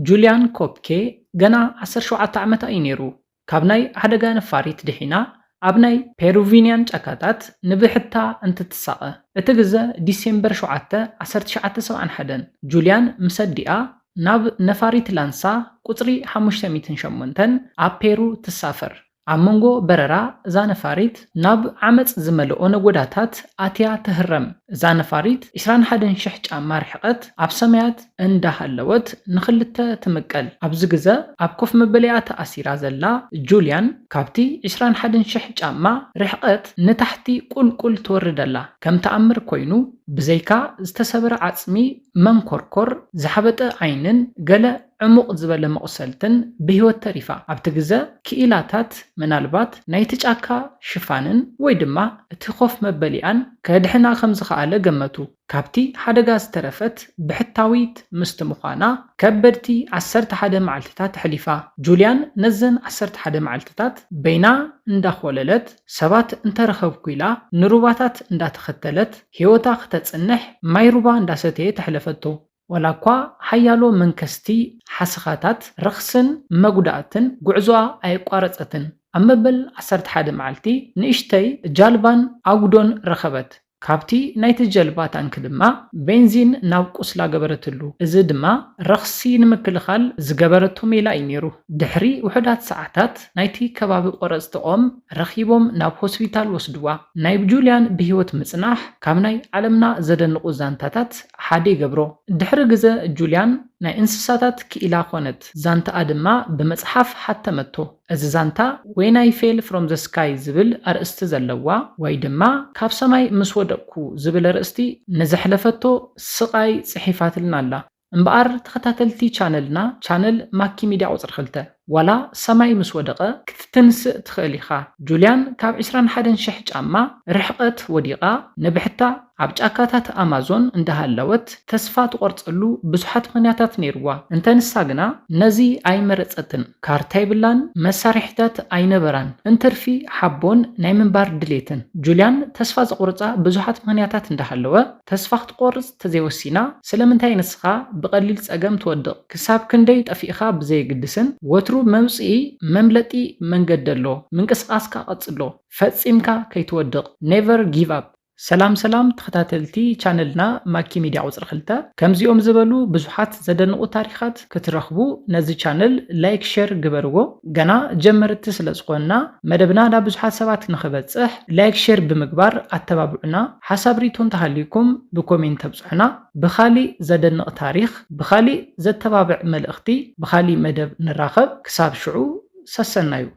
ጁልያን ኮፕኬ ገና ዓሰርተ ሸውዓተ ዓመታ እዩ ነይሩ። ካብ ናይ ሓደጋ ነፋሪት ድሒና ኣብ ናይ ፔሩቪንያን ጫካታት ንብሕታ እንትትሳቐ፣ እቲ ግዘ ዲሴምበር ሸውዓተ ዓሰርተ ትሽዓተ ሰብዓን ሓደን፣ ጁልያን ምስ ኣዲኣ ናብ ነፋሪት ላንሳ ቁጽሪ ሓሙሽተ ሚእትን ሸሞንተን ኣብ ፔሩ ትሳፈር። ኣብ መንጎ በረራ እዛ ነፋሪት ናብ ዓመጽ ዝመልኦ ነጎዳታት ኣትያ ትህረም። እዛ ነፋሪት ዕስራን ሓደን ሽሕ ጫማ ርሕቀት ኣብ ሰማያት እንዳሃለወት ንኽልተ ትምቀል። ኣብዚ ግዘ ኣብ ኮፍ መበሊኣ ተኣሲራ ዘላ ጁልያን ካብቲ ዕስራን ሓደን ሽሕ ጫማ ርሕቀት ንታሕቲ ቁልቁል ትወርድ ኣላ። ከም ተኣምር ኮይኑ ብዘይካ ዝተሰበረ ዓጽሚ መንኮርኮር፣ ዝሓበጠ ዓይንን ገለ ዕሙቕ ዝበለ መቑሰልትን ብህይወት ተሪፋ። ኣብቲ ግዘ ክኢላታት ምናልባት ናይቲ ጫካ ሽፋንን ወይ ድማ እቲ ኮፍ መበሊኣን ከድሕና ከም ዝኸኣለ ገመቱ። ካብቲ ሓደጋ ዝተረፈት ብሕታዊት ምስቲ ምዃና ከበድቲ ዓሰርተ ሓደ መዓልትታት ኣሕሊፋ። ጁልያን ነዘን ዓሰርተ ሓደ መዓልትታት በይና እንዳኾለለት፣ ሰባት እንተረኸብኩ ኢላ ንሩባታት እንዳተኸተለት ህይወታ ክተጽንሕ ማይ ሩባ እንዳሰተየት ኣሕለፈቶ። ዋላ እኳ ሓያሎ መንከስቲ ሓሰኻታት ረኽስን መጉዳእትን ጉዕዞኣ ኣየቋረጸትን። ኣብ መበል ዓሰርተ ሓደ መዓልቲ ንእሽተይ ጃልባን ኣጉዶን ረኸበት። ካብቲ ናይቲ ጀልባ ታንክ ድማ ቤንዚን ናብ ቁስላ ገበረትሉ። እዚ ድማ ረኽሲ ንምክልኻል ዝገበረቶ ሜላ እዩ ነይሩ። ድሕሪ ውሑዳት ሰዓታት ናይቲ ከባቢ ቆረጽቲ ኦም ረኺቦም ናብ ሆስፒታል ወስድዋ። ናይ ጁልያን ብህይወት ምጽናሕ ካብ ናይ ዓለምና ዘደንቑ ዛንታታት ሓደ ይገብሮ። ድሕሪ ግዘ ጁልያን ናይ እንስሳታት ክኢላ ኾነት። ዛንታኣ ድማ ብመጽሓፍ ሓተመቶ። እዚ ዛንታ When I Fell from the Sky ዝብል ኣርእስቲ ዘለዋ ወይ ድማ ካብ ሰማይ ምስ ወደቕኩ ዝብል ኣርእስቲ ንዘሕለፈቶ ስቓይ ጽሒፋትልና ኣላ። እምበኣር ተኸታተልቲ ቻነልና፣ ቻነል ማኪ ሚድያ ቁጽሪ ክልተ፣ ዋላ ሰማይ ምስ ወደቐ ክትትንስእ ትኽእል ኢኻ። ጁልያን ካብ ዕስራን ሓደን ሽሕ ጫማ ርሕቐት ወዲቓ ንብሕታ ኣብ ጫካታት ኣማዞን እንዳሃለወት ተስፋ ትቖርጸሉ ብዙሓት ምኽንያታት ነይርዋ። እንተ ንሳ ግና ነዚ ኣይመረጸትን። ካርታ የብላን፣ መሳርሒታት ኣይነበራን። እንትርፊ ሓቦን ናይ ምንባር ድሌትን። ጁልያን ተስፋ ዘቑርጻ ብዙሓት ምኽንያታት እንዳሃለወ፣ ተስፋ ክትቆርጽ ተዘይወሲና፣ ስለምንታይ ንስኻ ብቐሊል ጸገም ትወድቕ? ክሳብ ክንደይ ጠፊእኻ ብዘየግድስን፣ ወትሩ መውጽኢ መምለጢ መንገዲ ኣሎ። ምንቅስቓስካ ቀጽሎ። ፈጺምካ ከይትወድቕ። Never give up። ሰላም ሰላም ተኸታተልቲ ቻነልና ማኪ ሚድያ ቁጽሪ ክልተ፣ ከምዚኦም ዝበሉ ብዙሓት ዘደንቑ ታሪኻት ክትረኽቡ ነዚ ቻነል ላይክ፣ ሼር ግበርዎ። ገና ጀመርቲ ስለ ዝኾንና መደብና ናብ ብዙሓት ሰባት ንኽበጽሕ ላይክ፣ ሼር ብምግባር ኣተባብዑና። ሓሳብ ሪኢቶ እንተሃልዩኩም ብኮሜንት ተብጽሑና። ብኻሊእ ዘደንቕ ታሪኽ፣ ብኻሊእ ዘተባብዕ መልእኽቲ፣ ብኻሊእ መደብ ንራኸብ። ክሳብ ሽዑ ሰሰናዩ።